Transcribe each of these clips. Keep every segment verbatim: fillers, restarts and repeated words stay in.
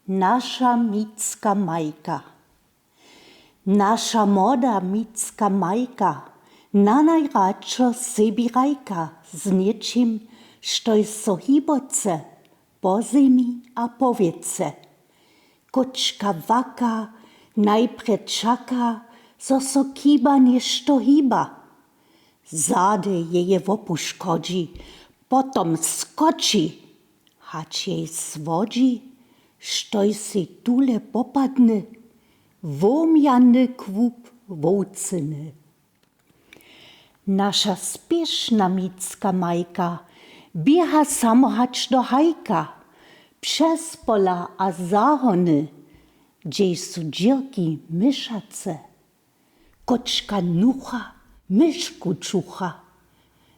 Naša mitska majka. Naša młoda mitska majka nanajradšo sebi hrajka z něčim, štož so hiboce po zemi a po wěce. Kóčka waka, najprjedy čaka, zo so chiba něšto hiba. Zady jeje wopuškodźi, potom skoči, hač jej słodźi, štož sej tule popadny, womjany kłup wowcyny. Naša spěšna mitska majka běha samo hač do hajka, přez pola a zahony, hdźež su dźěrki myšace. Kóčka nucha, myšku čucha,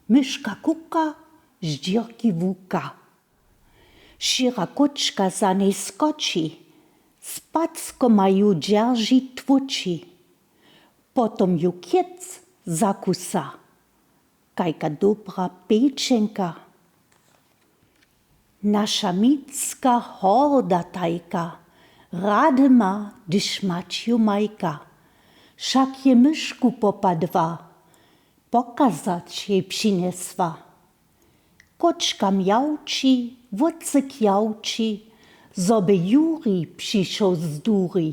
myška kuka, z dźěrki wuka. Šěra kóčka za njej skoči, z packomaju dźerži tłóči, potom ju chěc zakusa. Kajka dobra pječenka. Naša mitska horda tajka rady ma, hdyž maći ju majka. Wšak je myšku popadła, pokazać jej přinjesła. Kóčka mjawči, wótcyk jawči, zo by Juri přišoł z dury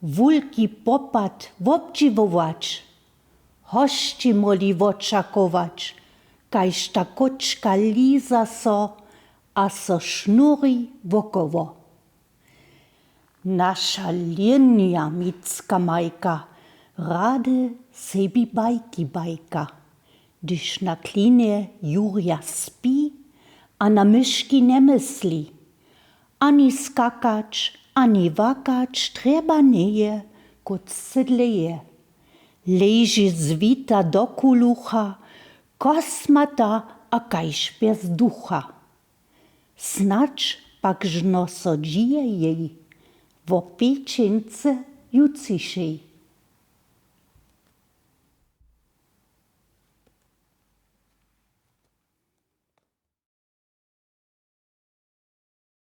wulki popad wobdźiwować. Hosći móhli wočakować, kaž ta kóčka liza so a so šnuri wokoło. Naša lěnja mitska majka rady sebi bajki bajka, hdyž na klinje Jurja spi a na myški njemysli. Ani skakać, ani łakać trjeba njeje, kótř sydleje. Leži zwita do kulucha, kosmata a kaž bjez ducha. Snadź pak žno so dźije jej wo pječency jutřišej.